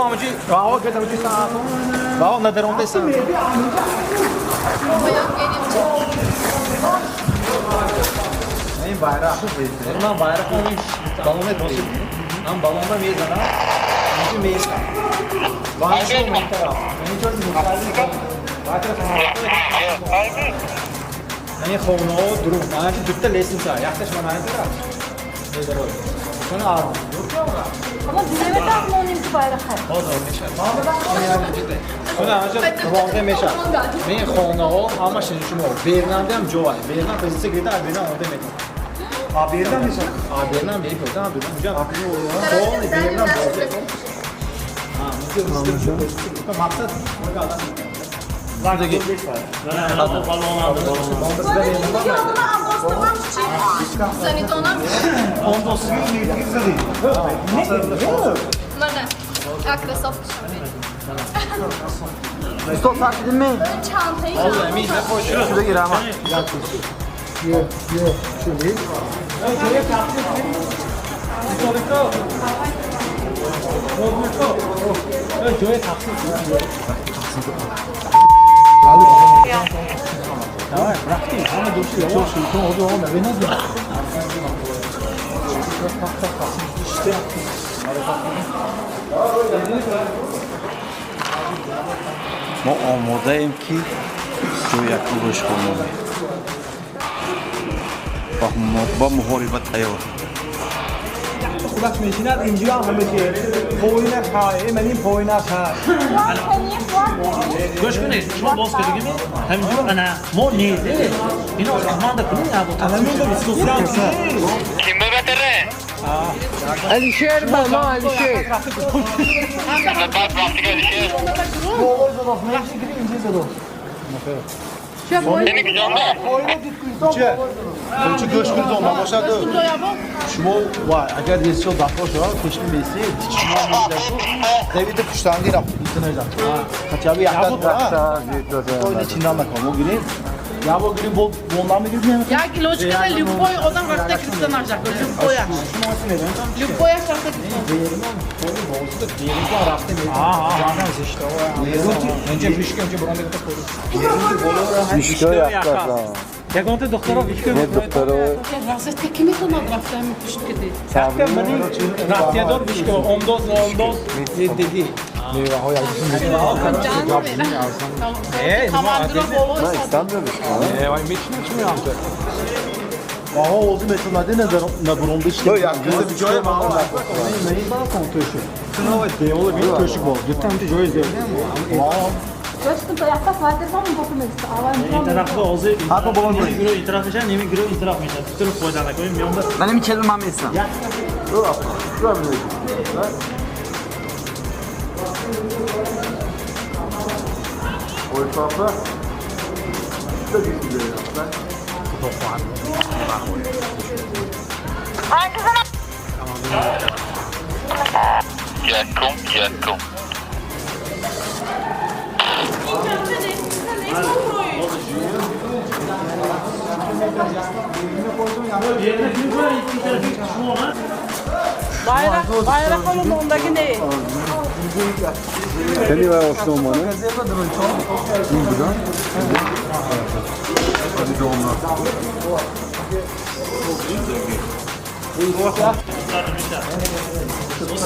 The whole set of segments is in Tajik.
Шумо ҳамаҷи вао гад ҳамаҷи саат. Вао надаронда сан. Ин байрақ. Ман байрақ балон метосим. Ман балонда мезанам. Инҷа меистам. Ва шумо ин тараф. Ин чор ин хонаҳо дуруст. Ман духта лестница. Якташ ман ин тараф. Медарод. Шуна арм. Ama düzeme моним ки байрақа. Ҳозир мешавад. Шуна ҳамаҷа ронда мешавад. Ин хонаҳо ҳамаш шумо Бернанда ҳам ҷой. Бернам позитсия гирифта, Бернам омода метавонад. А Бернам мешавад? А Бернам мепӯзам, Бернам ҷа. Полный Бернам бозӣ. Мақсад Балон. Mana. А кроссовки Устод сар кидинmi? Çantayı Шуда гирама. Ё, ё, шуни. ҷои тақсим. Давай, рафтем. Ҳама дӯсти. Мо омодаем, ки ҷоякулро ишғол намоем. Ба муҳориба тайёр. Худаш мешинад инҷо ҳам ҳама чи. Поинаш ҳа, ман ин поинаш ҳа. Гӯш кунед, шумо боз кардагими ҳаминҷо ана мо нест. Ино команда кунед. Ким бетаре? Алишер ба мо Алишер. Баъд вақти Алишер. Болой задоф, мешин гири инҷо задоф. Сени куҷонда? Куча, куча гӯш кунед, набошад. Шумо ва агар ресио дафо шавад, пешни меси, шумо медаку. Давида пуштанги рафт, итна. Хотя бы якта. То не чинда накун, мо гирем. Я бо гирем, бо бо намегирем. Як илочкада любой одам рафта кирифта намешавад. Любоя. Любоя рафта кирифта. Бернам, полный бозида Бернам рафта метавонад. Инҷа вишка, инҷа буронда гапа қоди. Вишка якта. Ягонта духтаро вишка. Не духтаро. Разведка ки метавонад рафта ҳамин пушт киди? Рафтиядор вишка, омдоз, омдоз диди. Меваҳо як Командиро боло. На истам вишка. Э, вай мечина чӣ меамта? Аҳо, озу метавонад набуронда Ё яккаса Ҷои не балкон төши. Сунова девола бин төшик бол. Дутта ҳамча ҷои зеб. Ин тараф ҳозир ними гурӯҳ ин тараф мешавад, ними гурӯҳ ин тараф мешавад. Туро фоида накунем, миёнда. Ман ин челу ман местам. Ой, папа. Якум, якум. Bayrak, bayrak ҳоло мондагӣ не. Хеле вай ошно моне. Ин будан.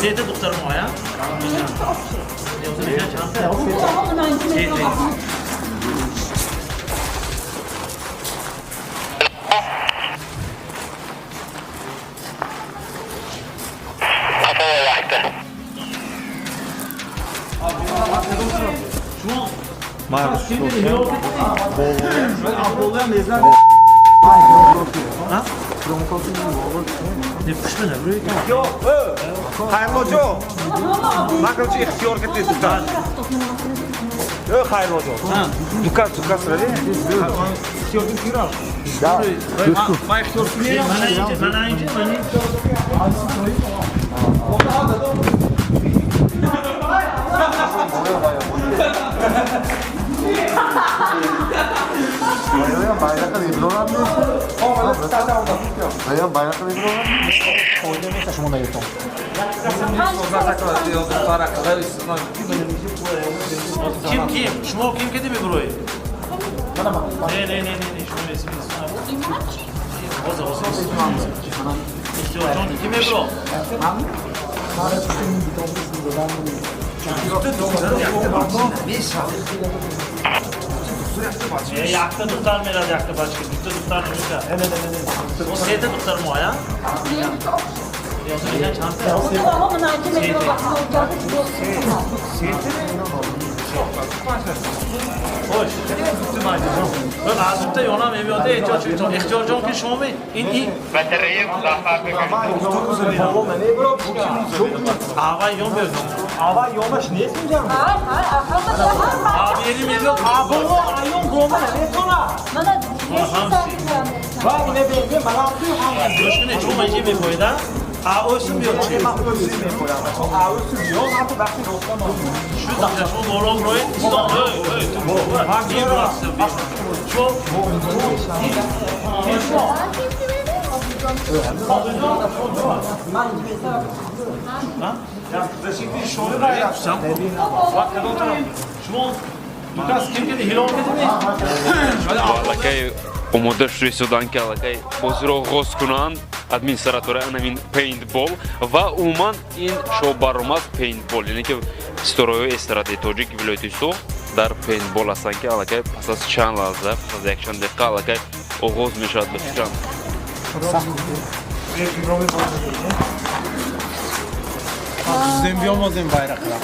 Сета духтар моя. Қафо вақта. Ман Болоям мезан. Не пушмена, рӯи. Хайрлоҷо. Ман короче ихтиёр кардӣ дукан. Э, Хайрлоҷо. Дукан, дукан сради. Ихтиёр кун кира. Ман ихтиёр кунем. Мана инҷа, мана инҷа, мана инҷа. Байрақа мебирорад нест? Байрақа мебирорад? Фоида нест, шумо наётон. Ким ким? Шумо ким кеди мебуроед? Не, не, не, не, шумо есим Ҳозир, ҳозир. Ихтиёрҷон ки мебуро? Якта духтар мерад, якта бачка, духта духтар намеша. О, сета духтар мо, ая? Чандта? Хош. Аз духта ёнам мебиёд, Ихтиёрҷон ки шумо ме? Ин ин Ава ён биёд. Ава ёнаш нест инҷа? Ава мебиёд. Або аён гома наметона. Ва ине бенде манам ту ҳам. Гӯш кунед, шумо инҷа мепоед, а? Аосум биёд чи? Ман ӯсум мепоям. Аосум биёд, ман ту вақти роста ман. Шу дақиқа шумо боло бироед. Истон, эй, эй, ту. Шумо Аллакай омода шуда истоданд, ки аллакай бозиро оғоз кунанд администратори анамин пейнтбол ва умуман ин шоу баромад пейнтбол, яъне ки ситораҳои эстрадаи тоҷик вилояти Суғд дар пейнтбол ҳастанд, ки аллакай пас аз чанд лаҳза, пас аз якчанд дақиқа аллакай оғоз мешавад. Ба фикрам, Биомозем байрақра.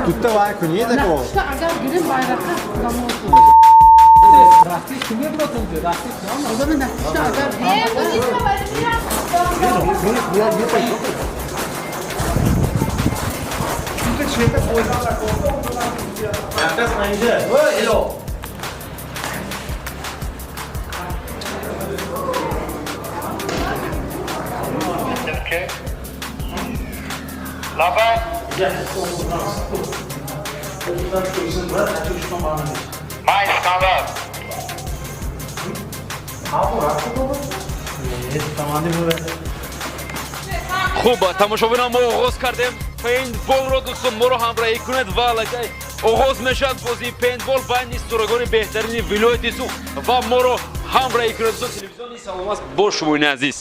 Дутта вай кунед ако. Агар гирим байрақа Рафти ки мебурад инҷо? Рафти ки омад? Одами нақшта агар Якас на инҷа. Ой, эло. Хуб, тамошобинон, мо оғоз кардем пейнтболро. Дӯстон, моро ҳамроҳӣ кунед ва аллакай оғоз мешавад бозии пейнтбол байни ситорагони беҳтарини вилояти Суғд ва моро ҳамроҳӣ кунед, дӯстон. Телевизиони Салом аст бо шумои азиз.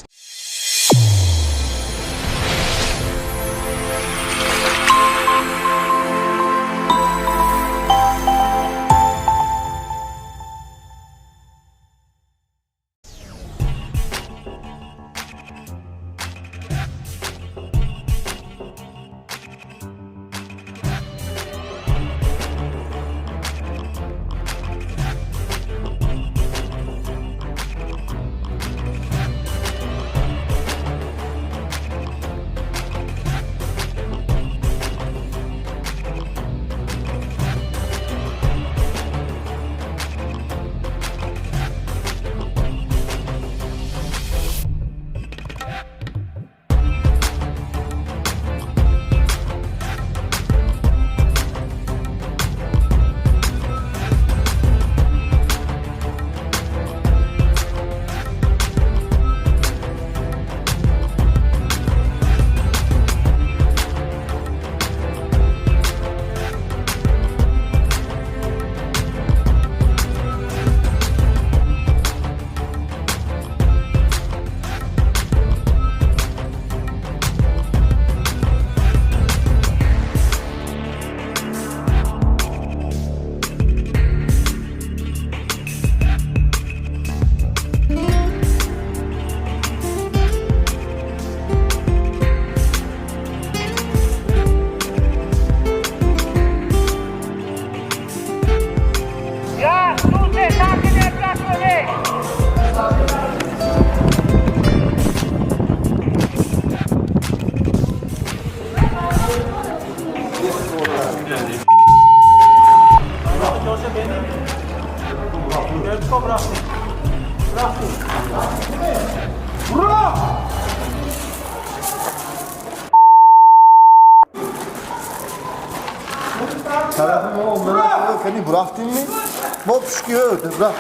Тарафи мо омада кани бурафтим ми? Мо пушки бурафтим.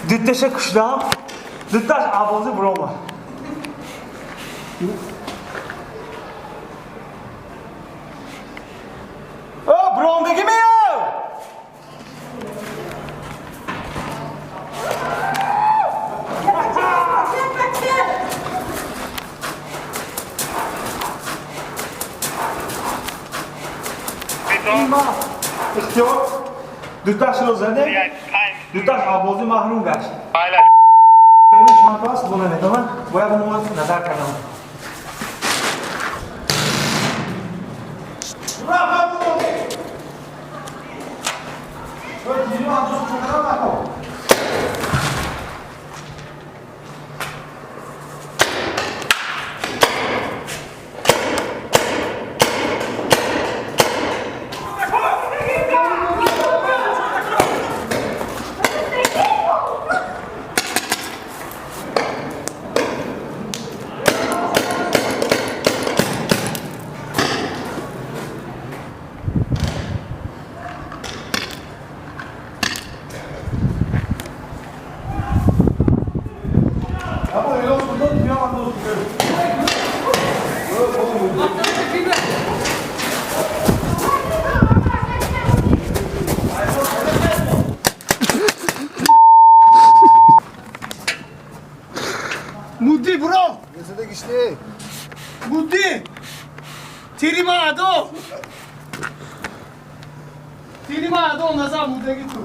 Дуташа куштам, дуташ авози буромад. О, буромдагӣ меё! Ихтиёр дуташро задем, дуташ авози маҳрум гашт. Чанд пас бо наметавонам, бояд мо назар кардам. Мудди бро! Мудди! Тирима адо! Тирима адо назар муддаги ту.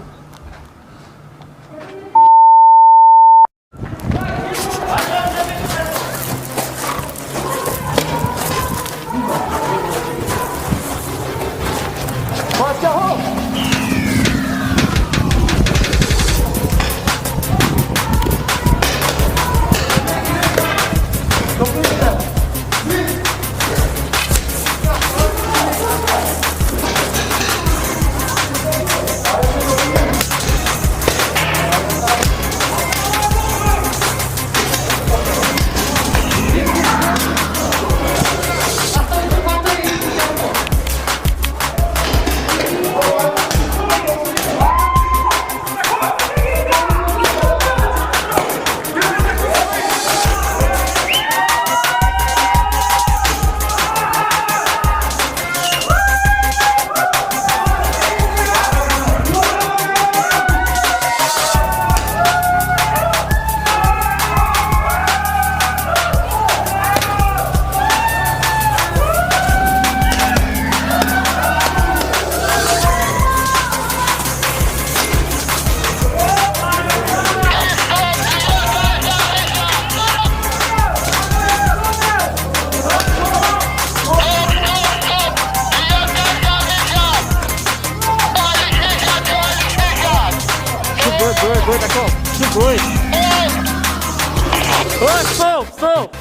Стоп, стоп!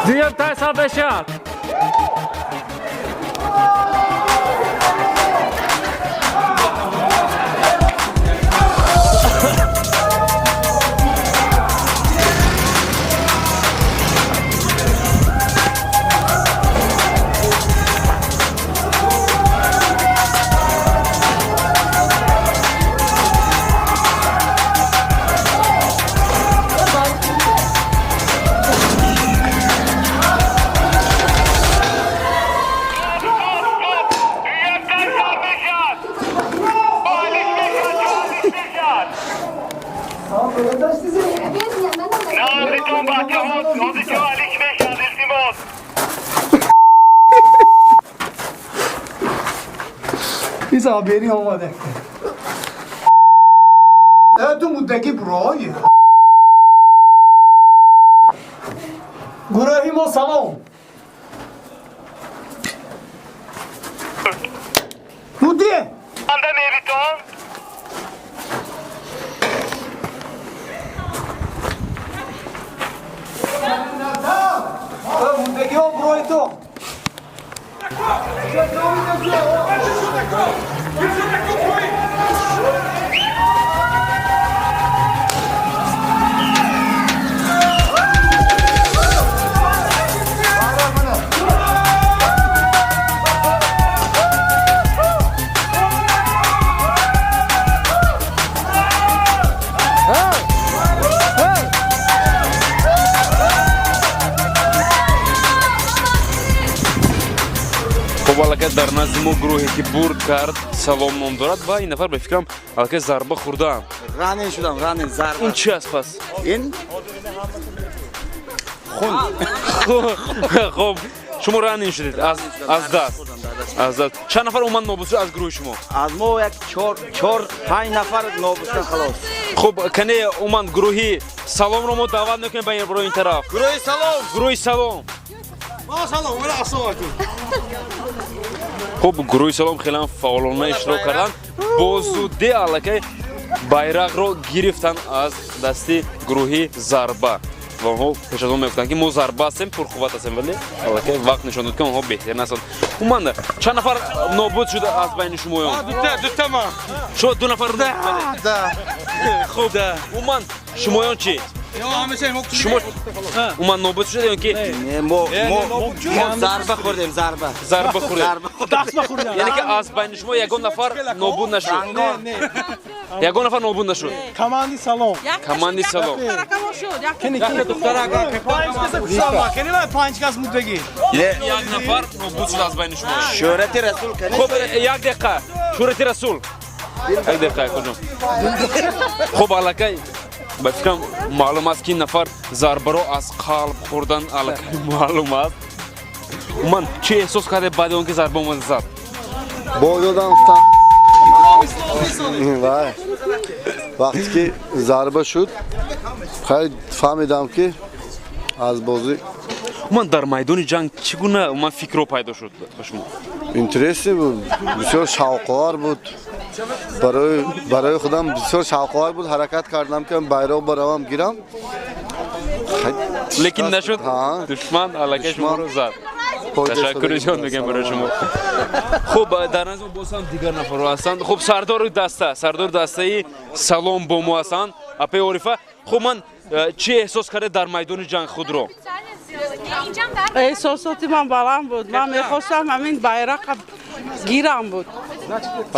Дуюм тайса бешад. Hiç haberi olmadı. Tu muddaki bro. Гурӯҳи мо салом. Мудди! Муддагиҳо бурои ту. Дар назди мо гурӯҳе ки бурд кард, Салом ном дорад, ва ин нафар ба фикрам аллакай зарба хӯрдаам. Ранен шудам, ранен, зарба. Ин чи аст пас? Ин хун. Хуб, шумо ранен шудед аз даст. Аз даст. Чанд нафар умуман нобуд шуд аз гурӯҳи шумо? Аз мо як 4-5 нафар нобуд шуд, халос. Хуб, кане умуман гурӯҳи Саломро мо даъват мекунем ба ин тараф. Гурӯҳи Салом. Гурӯҳи Салом. Салом, ассалому алайкум. Хуб, гурӯҳи Салом хеле ҳам фаъолона иштирок карданд. Бо зудӣ аллакай байрақро гирифтанд аз дасти гурӯҳи Зарба. Ва онҳо пеш аз он мегуфтанд, ки мо Зарба ҳастем, пурқувват ҳастем, вале аллакай вақт нишон дод, ки онҳо беҳтар нестанд. Умуман, чанд нафар нобуд шуд аз байни шумоён? Дута ман. Шумо 2 нафар нобуд шудед? Хуб, умуман шумоён чӣ? Шумо умуман нобуд шудед ё ки? Мо зарба хӯрдем, зарба. Зарба хӯрдем. Даст хӯрдем. Яъне ки аз байни шумо ягон нафар нобуд нашуд. Ягон нафар нобуд нашуд. Команди Салом. Команди Салом. Панҷ кас муддаги. Як нафар нобуд шуд аз байни шумо. Шӯҳрати Расул. Хуб, як дақиқа. Шӯҳрати Расул. Як дақиқа, куҷо? Хуб, аллакай ба фикрам маълум аст, ки ин нафар зарбаро аз қалб хӯрдан аллакай маълум аст. Умуман чӣ эҳсос кардед баъди он ки зарба омада зад? Бой додам, гуфтам. Вай. Вақте ки зарба шуд, хеле фаҳмидам, ки аз бозӣ. Умуман дар майдони ҷанг чӣ гуна умуман фикрҳо пайдо шуд ба шумо? Интересный буд, бисёр шавқовар буд. Барои худам бисёр шавқовар буд. Ҳаракат кардам, ки байроқ баравам гирам. Лекин нашуд. Душман аллакай шуморо зад. Ташаккури зиёд мегӯям барои шумо. Хуб, дар назди мо боз ҳам дигар нафарҳо ҳастанд. Хуб, сардори даста, сардори дастаи Салом бо мо ҳастанд, апаи Орифа. Хуб, ман чӣ эҳсос кардед дар майдони ҷанг худро? Эҳсосоти ман баланд буд. Ман мехостам ҳамин байрақа гирам буд.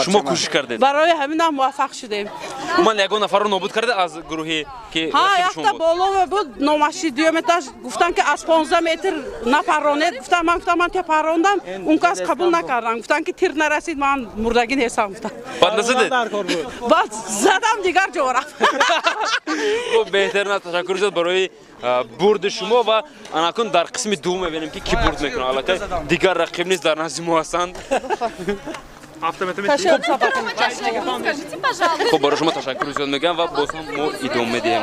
Шумо кӯшиш кардед? Барои ҳаминам муваффақ шудем. Умуман ягон нафарро нобуд карда аз гурӯҳе ки ҳа, якта болове буд, номаши дуюм этаж, гуфтанд, ки аз 15 метр напаронед. Гуфтам, ман гуфтам, ман тепарондам, он кас қабул накардам. Гуфтанд, ки тир нарасид, ман мурдагӣ нестам, гуфтам. Баъд назадед? Баъд задам, дигар ҷо рафт. Хуб, беҳтарин аст. Ташаккур зиёд барои бурди шумо ва анакун дар қисми дуввум мебинем, ки кӣ бурд мекунад. Аллакай дигар рақиб низ дар назди мо ҳастанд. Хуб, барои шумо ташаккури зиёд мегӯям ва боз ҳам мо идома медиҳем.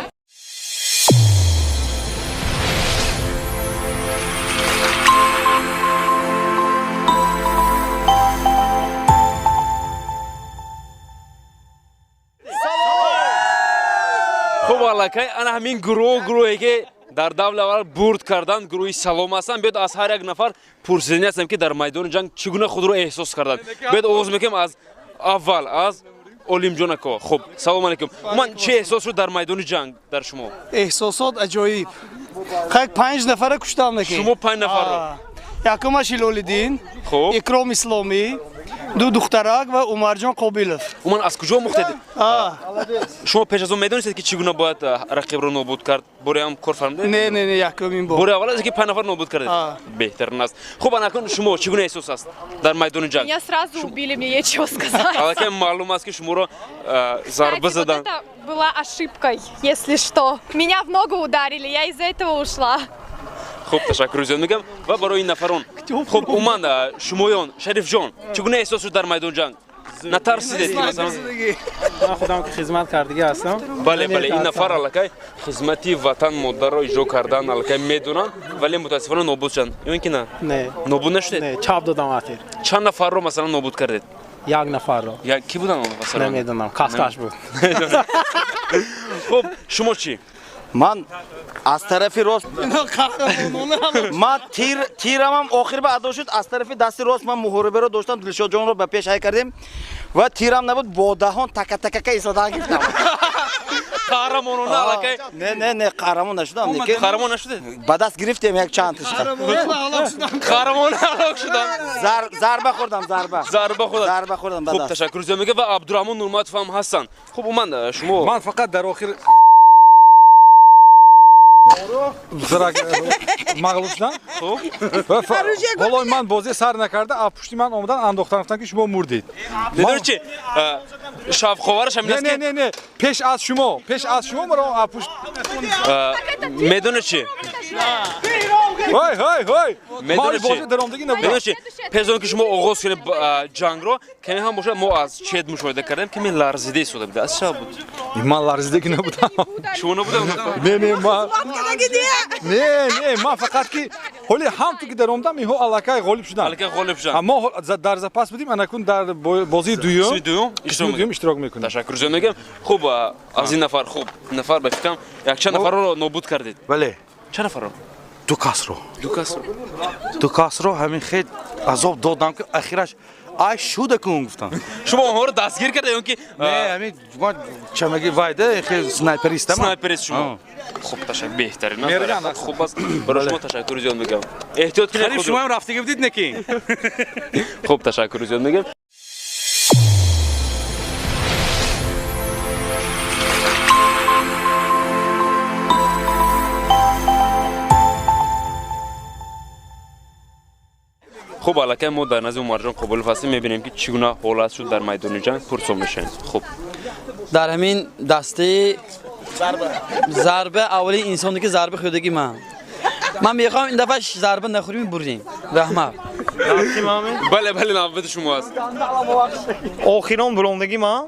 Хуб, аллакай ана ҳамин гурӯҳе ки дар давли аввал бурд карданд, гурӯҳи Салом ҳастанд. Биёд аз ҳар як нафар пурсидани ҳастем, ки дар майдони ҷанг чӣ гуна худро эҳсос карданд. Биёд оғоз мекунем аз аввал, аз Олимҷон ако. Хуб, салом алайкум. Умуман чӣ эҳсос шуд дар майдони ҷанг дар шумо? Эҳсосот аҷоиб. Хай, 5 нафара куштам наки. Шумо 5 нафарро? Якумаш Ҳилолиддин, Икром Исломӣ, 2 духтарак ва Умарҷон Қобилов. Умуман аз куҷо омӯхтед? Шумо пеш аз он медонистед, ки чӣ гуна бояд рақибро нобуд кард? Бори ҳам кор фармудед? Не, не, не, якумин бор. Бори аввал аст, ки 5 нафар нобуд кардед. Беҳтарин аст. Хуб, анакун шумо чӣ гуна эҳсос аст дар майдони ҷанг? Меня сразу убили, мне нечего сказать. Аллакай маълум аст, ки шуморо зарба заданд. Это была ошибкой, если что. Меня в ногу ударили, я из-за этого ушла. Хуб, ташаккури зиёд мегӯям ва барои ин нафарон. Хуб, умуман шумоён, Шарифҷон, чӣ гуна эҳсос шуд дар майдони ҷанг? Натарсидед ки масалан? Ман худам ки хизмат кардагӣ ҳастам. Бале, бале, ин нафар аллакай хизмати ватан модарро иҷро кардан аллакай медонанд, вале мутаассифона нобуд шуданд. Ё ин ки на? Не. Нобуд нашудед? Не, чап додам ахир. Чанд нафарро масалан нобуд кардед? Як нафарро. Як ки буданд он масалан? Намедонам, каскаш буд. Хуб, шумо чӣ? Ман аз тарафи рост, ман тирамам охир ба адо шуд. Аз тарафи дасти рост ман муҳорибаро доштам, Дилшодҷонро ба пеш ҳай кардем ва тирам набуд, бо даҳон така-такака истодан гирифтам. Қаҳрамонона аллакай? Не, не, не, қаҳрамон нашудам. Қаҳрамон нашудед? Ба даст гирифтем як чанд тишка. Қаҳрамона ҳалок шудам. Зарба хӯрдам, зарба. Зарба хӯрдам. Зарба хӯрдам ба Хуб, даст. ташаккур зиёд мегӯям ва Абдурраҳмон Нурматов ҳам ҳастанд. Хуб, умуман шумо Ман фақат дар охир Мағлуб шудам. Ҳоло ман бозӣ сар накарда, аз пушти ман омадан андохтан, гуфтан ки шумо мурдед. Медонед чи? Шавқовараш ҳамин аст. Не, не, не, пеш аз шумо маро аз пушт. Медонед чи? Ҳой, ҳой, ҳой. Мо бозӣ даромадагӣ набудам. Медонед чи? Пеш аз он ки шумо оғоз кунед ҷангро, каме ҳам бошад мо аз чет мушоҳида кардем, каме ларзида истода буда. Аз чӣ буд? Ман ларзидагӣ набудам. Шумо набудам? Не, не, ман не, не, ман фақат ки ҳоли ҳам ту ки даромадам, инҳо аллакай ғолиб шуданд. Аллакай ғолиб шуданд. Мо дар запас будем, анакун дар бозии дуюм, қисми дуюм иштирок мекунем. Ташаккур зиёд мегӯям. Хуб, аз ин нафар, хуб, нафар ба фикрам якчанд нафарро нобуд кардед. Бале. Чанд нафарро? Ду касро. Ду касро. Ду касро ҳамин хел азоб додам ки ахираш ай шуда кун гуфтам. Шумо онҳоро дастгир карда ё ки не, ҳамин ман чамаги вайда хел снайперист ам. Снайперист шумо. Хуб, ташаккур, беҳтарин аст. Хуб аст. Барои шумо ташаккур зиёд мегӯям. Эҳтиёт кунед. Хариф шумо ҳам рафтагӣ будед не ки? Хуб, ташаккур зиёд мегӯям. Хуб, аллакай мо дар назди Умарҷон Қобилов ҳастем, мебинем ки чӣ гуна ҳолат шуд дар майдони ҷанг, пурсон мешавем. Хуб, дар ҳамин дастаи зарба аввалин инсоне ки зарба хӯрдагӣ ман мехоҳам ин дафъа зарба нахӯрем, бурдем. Раҳмат. Бале, бале, навбати шумо аст. Охирон бурондагӣ ман.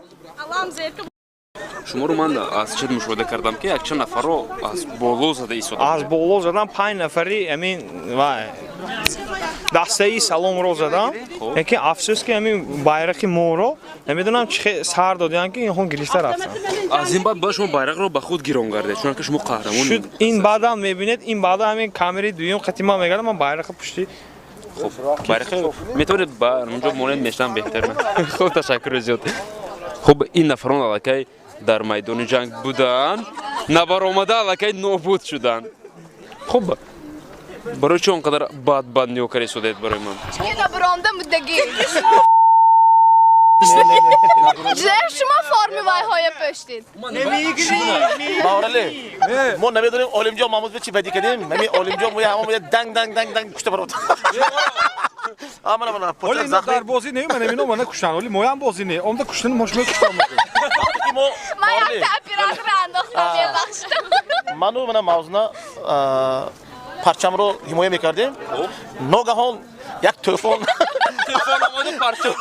Шуморо ман аз чӣ мушоҳида кардам ки якчанд нафарро аз боло зада истода. Аз боло задам 5 нафари ҳамин вай дастаи саломро задам. Лекин афсӯс ки ҳамин байрақи моро намедонам чӣ сар додиям ки инҳо гирифта рафтанд. Аз ин баъд бояд шумо байрақро ба худ гирон гардед, чунки шумо қаҳрамон. Шуд ин баъдам мебинед, ин баъда ҳамин камераи дуюм қати ман мегардам, ман байрақа пушти. Хуб, байрақа метавонед ба онҷо монед, мешавам беҳтар. Хуб, ташаккур зиёд. Хуб, ин нафарон аллакай дар майдони ҷанг буданд, набаромада аллакай нобуд шуданд. Хуб, барои чӣ он қадар бад бад нигоҳ карда истодаед барои ман? Чунки набаромада муддагӣ. Шумо форми вайҳоя пӯштед. Баврале, мо намедонем Олимҷон Маҳмудов чӣ бадӣ кардем. Ҳамин Олимҷон мо ҳама мо данг данг данг данг кушта барод. Ҳоли ино дар бозӣ не, ман ино мана куштан. Ҳоли моям бозӣ не. Омда куштани мо шумо куштан. Ман якта операторро андохтам, мебахшед. Ману мана мавзуна парчамро ҳимоя мекардем. Ногаҳон як тӯфон. Тӯфон омаду парчам.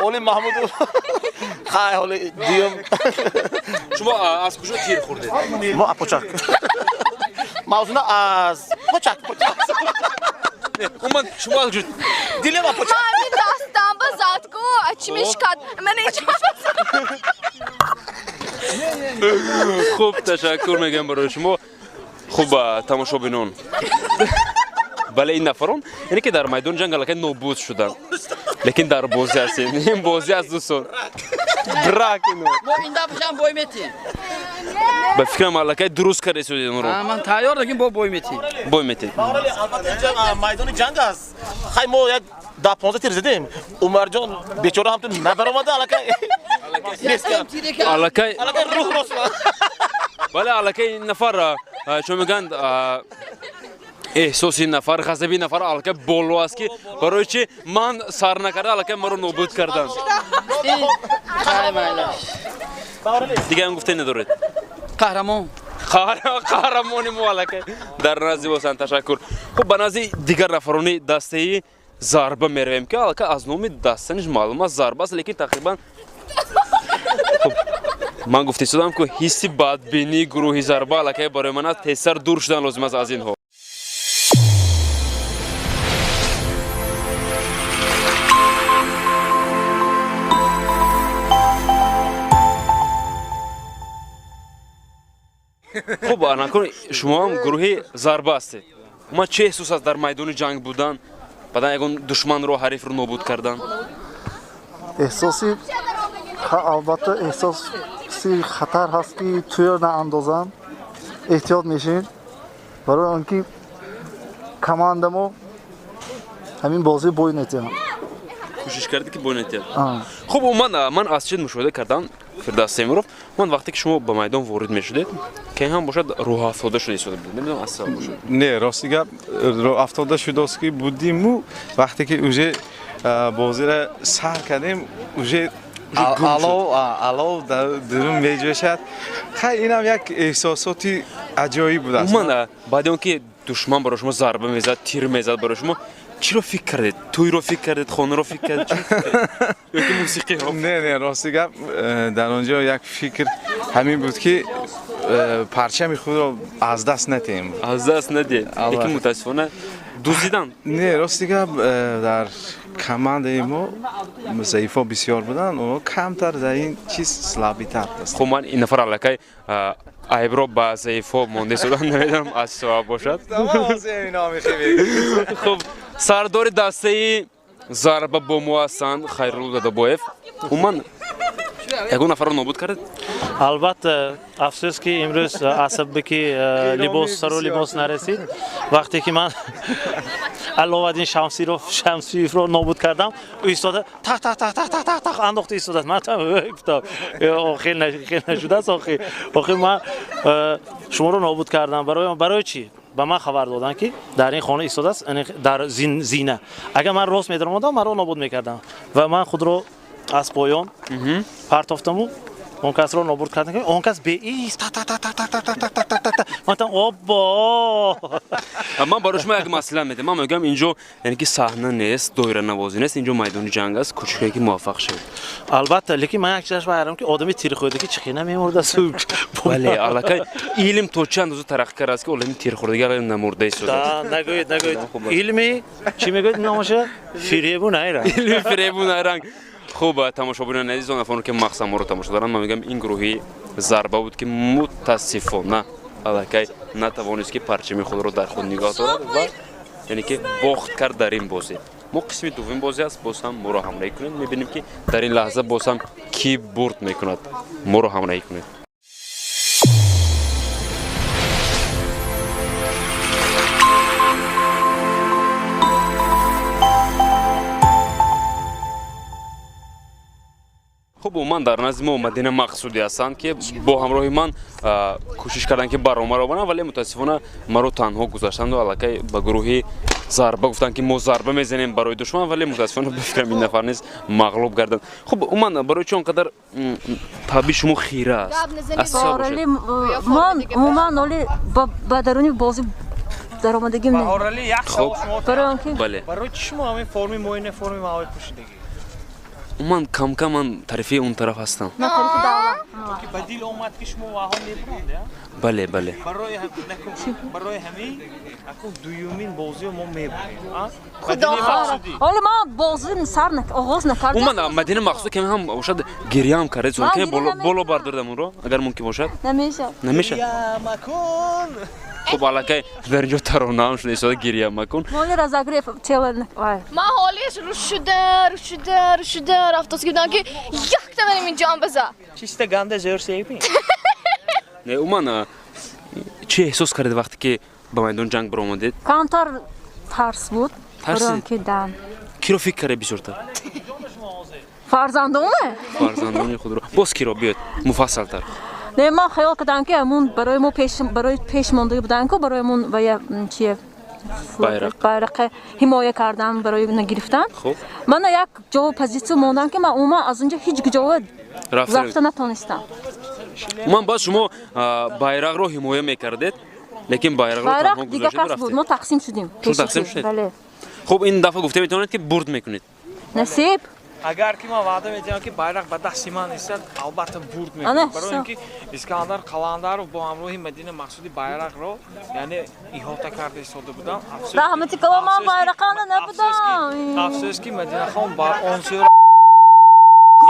Оли Маҳмудов. Хай, ҳоли дуюм. Шумо аз куҷо тир хӯрдед? Мо аз Почак. Мавзуна аз Почак, Почак. Уман шумо аз куҷо? Дилем аз Почак. Ман ҳамин дастам ба зад ку, чӣ мешикад? Ман ҳеҷ Хуб, ташаккур мегӯям барои шумо. Хуб, тамошобинон. Бале, ин нафарон яъне ки дар майдони ҷанг аллакай нобуд шуданд, лекин дар бозӣ ҳастем. Ин бозӣ аст, дӯстон. Брак ино. Мо ин дафъашам бой метем. Ба фикрам аллакай дуруст карда истодед онро. Ман тайёр, лекин бо бой метем. Бой метем. Албатта инҷа майдони ҷанг аст. Хай, мо як 10-15 тир задем. Умарҷон бечора ҳам ту набаромада аллакай. Аллакай аллакай рӯҳ рост. Бале, аллакай ин нафар чун мегӯянд эҳсоси нафар, ғазаби нафар аллакай боло аст ки барои чи ман сар накарда аллакай маро нобуд карданд. Дига ҳам гуфте надоред? Қаҳрамон. Қаҳрамони мо аллакай дар назди бошанд. Ташаккур. Хуб, ба назди дигар нафарони дастаи зарба меравем ки аллакай аз номи даста низ маълум аст, зарба аст, лекин тақрибан хуб ман гуфта истодам ки ҳисси бадбинии гурӯҳи зарба аллакай барои ман аст, тезтар дур шудан лозим аст аз инҳо. Хуб, анакун шумо ҳам гурӯҳи зарба ҳастед. Умуман чӣ эҳсос аст дар майдони ҷанг будан, баъдан ягон душманро, ҳарифро нобуд кардан? Эҳсоси албатта эҳсоси хатар ҳаст ки туё наандозанд, эҳтиёт мешин, барои он ки командамо ҳамин бозӣ бой метиҳанд. Кӯшиш кардӣ ки бой натиҳад. Хуб, умуман ман аз чиз мушоҳида кардам, Фирдавс Темуров, ман вақте ки шумо ба майдон ворид мешудед, ке ҳам бошад рӯҳафтода шуда истода будед, намедонам аз сабаб бошад. Не, рости гап, рӯҳафтода шудост ки будиму, вақте ки уже бозиро сар кардем, уже алов дар дурун меҷӯшад. Хай, инам як эҳсосоти аҷоиб будааст. Умуман, баъди он ки душман барои шумо зарба мезад, тир мезад барои шумо, чиро фикр кардед? Тӯйро фикр кардед, хонаро фикр кардед, ё ки мусиқиро? Не, рости гап, дар он ҷо як фикр ҳамин буд ки парчами худро аз даст надиҳем. Аз даст надиҳед, лекин мутаассифона дуздидан. Не, рости гап, дар командаи мо заифо бисёр буданд, онҳо камтар дар ин чиз слабитар. Хуб, ман ин нафар аллакай айбро ба заифо монда истодан, намедонам аз чӣ сабаб бошад. Хуб, сардори дастаи зарба бо мо ҳастанд Хайрулло Дадабоев. Умуман ягон нафарро нобуд кардед? Албатта, афсӯс ки имрӯз асабе ки либос сару либос нарасид. Вақте ки ман Алловаддин Шамсиевро нобуд кардам, ӯ истода тах тах тах тах тах тах тах андохта истодааст. Ман гуфтам, хел нашудааст, охир. Охир ман шуморо нобуд кардам. Барои чӣ? Ба ман хабар доданд ки дар ин хона истодааст, дар зина. Агар ман рост медаромадам, маро нобуд мекардам. Ва ман худро аз поён партофтаму он касро нобуд кардам. Он кас беист та та та та та та та та та та та. Ман гуфтам оббо. Ман барои шумо як маслиҳат медиҳам. Ман мегӯям инҷо яъне ки саҳна нест, доиранавозӣ нест, инҷо майдони ҷанг аст, кӯшиш кунед ки муваффақ шавед. Албатта, лекин ман як чизаш байрам ки одами тирхӯрдагӣ чӣ хел намемурдааст. Бале, аллакай илм то чӣ андоза тараққӣ кардааст ки олами тирхӯрдагӣ аллакай намурда истодааст. Да, нагӯед, нагӯед. Илми чӣ мегӯед номаша? Фиребу найранг. Илми фиребу найранг. Хуб, тамошобинони азиз, он нафароне ки махсусан моро тамошо доранд, ман мегӯям ин гурӯҳи зарба буд ки мутаассифона аллакай натавонист ки парчами худро дар худ нигоҳ дорад ва яъне ки бохт кард дар ин бозӣ. Мо қисми дуввум бозӣ аст, боз ҳам моро ҳамроҳӣ кунед. Мебинем ки дар ин лаҳза боз ҳам кӣ бурд мекунад. Моро ҳамроҳӣ кунед. Хуб, умуман дар назди мо Мадина Мақсудӣ ҳастанд ки бо ҳамроҳи ман кӯшиш карданд ки барномаро баранд, вале мутаассифона маро танҳо гузаштанду аллакай ба гурӯҳи зарба гуфтанд ки мо зарба мезанем барои душман, вале мутаассифона ба фикрам ин нафар низ мағлуб гарданд. Хуб, умуман барои чӣ он қадар табъи шумо хира аст? Аз чӣ сабаб бошад? Ман умуман оли ба даруни бозӣ даромадагим не. Баҳорали, як савол шумо. Бале. Барои чӣ шумо ҳамин форми моина форми маҳои пӯшидагӣ? Умуман кам-кам ман тарафи он тараф ҳастам. Ман тарафи давлат. Ки ба дил омад ки шумо ваҳо мебуранд, я? Бале, бале. Барои ҳамин акун дуюмин бозиро мо мебурем, а? Худо ҳоло ман бозӣ сар оғоз накардам. Умуман Мадина Мақсуд каме ҳам бошад гиря ҳам кардед, ки боло бардордам онро, агар мумкин бошад. Намешавад. Намешавад. Гиря макун. Хуб, аллакай дар инҷо таронаам шуда истода, гиря макун. Моли разогрев тела. Ман ҳолиш рӯшуда, рӯшуда, рӯшуда рафтост гуфтам ки якта манам инҷо ам база. Чиста ганда зӯр сейпи. Не, умуман чӣ эҳсос кардед вақте ки ба майдони ҷанг баромадед? Камтар тарс буд. Тарсид? Ки да. Киро фикр кардед бисёртар? Фарзандоне? Фарзандони худро. Боз киро биёед муфассалтар. Не, ман хаёл кардам ки ҳамун барои мо пеш барои пеш мондагӣ буданд ку барои мон ва чие байрақа ҳимоя кардам барои нагирифтан. Мана як ҷо позитсия мондам ки ман умуман аз онҷо ҳеҷ ҷо рафта натонистам. Умуман баъд шумо байрақро ҳимоя мекардед, лекин байрақро танҳо дигар кас буд, мо тақсим шудем. Шумо тақсим шудед? Бале. Хуб, ин дафъа гуфта метавонед ки бурд мекунед? Насиб. Агар ки ман ваъда медиҳам ки байрақ ба дасти ман истад, албатта бурд мекунам. Барои ин ки Искандар Қаландаров бо ҳамроҳи Мадина Мақсуди байрақро яъне иҳота карда истода будам. Раҳмати калом, ман байрақанда набудам. Афсӯс ки Мадинахон бар он сӯ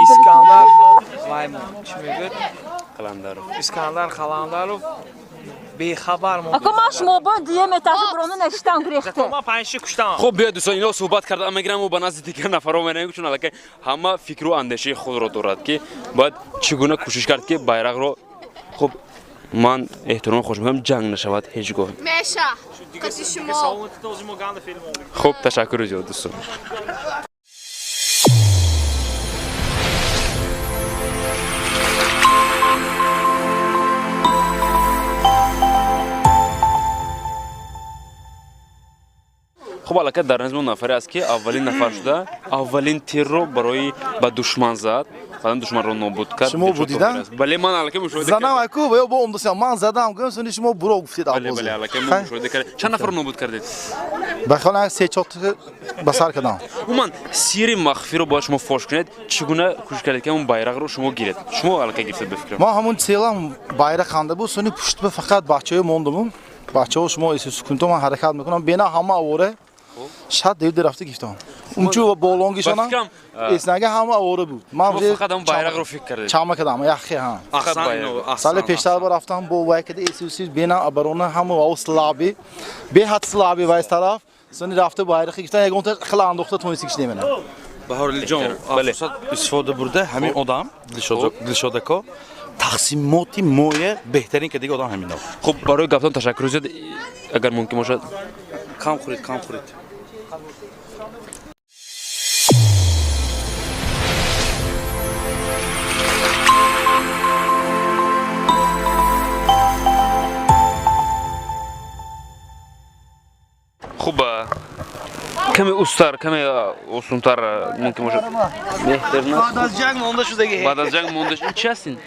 Искандар вай чӣ мегӯяд? Қаландаров. Искандар Қаландаров бехабар монд. Ако ман шумо бо дуюм этажи бурона нашитам гурехте. Ман панҷши куштам. Хуб, биёед дӯстон, ино суҳбат карда мегирам ва ба назди дигар нафарҳо меравем, чун аллакай ҳама фикру андешаи худро дорад ки бояд чӣ гуна кӯшиш кард ки байрақро. Хуб, ман эҳтиром хоҳиш мекунам ҷанг нашавад ҳеҷ гоҳ. Меша. Қати шумо. Хуб, ташаккури зиёд дӯстон. Хуб, аллакай дар назди мо нафаре аст, ки аввалин нафар шуда, аввалин тирро барои ба душман зад, баъдан душманро нобуд кард. Шумо будида? Бале, ман аллакай мушоҳида Занам аку ва ё бо омдасам. Ман задам, гӯям, сони шумо буро гуфтед Бале, аббози. бале, аллакай мо мушоҳида кардем. Чанд нафарро нобуд кардед? Ба хаёлам 3-4 ба сар кардам. Умуман, сирри махфиро бояд шумо фош кунед. Чӣ гуна кӯшиш кардед, ки ҳамон байрақро шумо гиред? Шумо аллакай гирифтед, ба фикрам. Ма ҳамон селам байрақ ханда буд, сони пушт ба фақат бачаҳо мондамум. Бачаҳо шумо эҳсос кунто ман ҳаракат мекунам, бена ҳама авора шад девди рафта гирифтам. Унчу ва болонгишона Ба фикрам, эснага ҳама авора буд. Ман шумо фақат ҳамон байрақро фикр кардед. Чама кардам, яхе ҳа. Фақат байрақ. Сали пештар ба рафтам бо вай кади эҳсоси бена оборона ҳама вау слаби, беҳад слаби вай тараф. Сони рафта байрақи гирифтан, ягонта хила андохта тонисти кишне мена. Баҳорилиҷон, фурсат истифода бурда, ҳамин одам Дилшодако тақсимоти моя беҳтарин ки дига одам ҳамин. Хуб, барои гаптон ташаккур зиёд, агар мумкин бошад. Кам хӯред, кам хӯред. Хуб, каме устар, каме осунтар мумкин бошад. Беҳтар Баъд аз ҷанг монда шудагӣ. Баъд аз ҷанг монда шуд. Ин чи аст ин?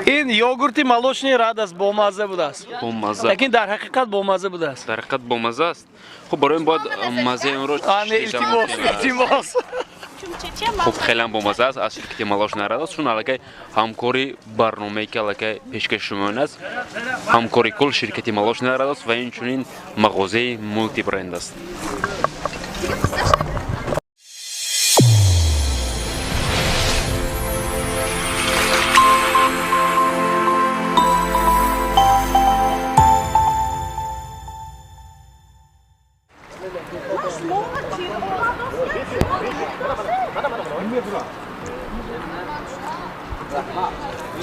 Ин йогурти молочный Радость бомазза будааст. Бомазза. Лекин дар ҳақиқат бомазза будааст. Дар ҳақиқат бомазза аст. Хуб, барои ин бояд маззаи онро Ане, илтимос, илтимос. Хуб, хеле ҳам бомазза аст аз ширкати Молочная Радость, чун аллакай ҳамкори барномае, ки аллакай пешкаши шумоён аст, ҳамкори кул ширкати Молочная Радость ва инчунин мағозаи мултибренд аст.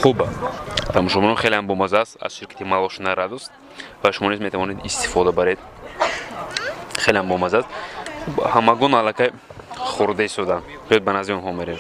Хуб, тамошобинон, хеле ҳам бомазза аст аз ширкати Молочная Радость ва шумо низ метавонед истифода баред. Хеле ҳам бомазза аст. Хуб, ҳамагон аллакай хӯрда истоданд. Биёед ба назди онҳо мерем.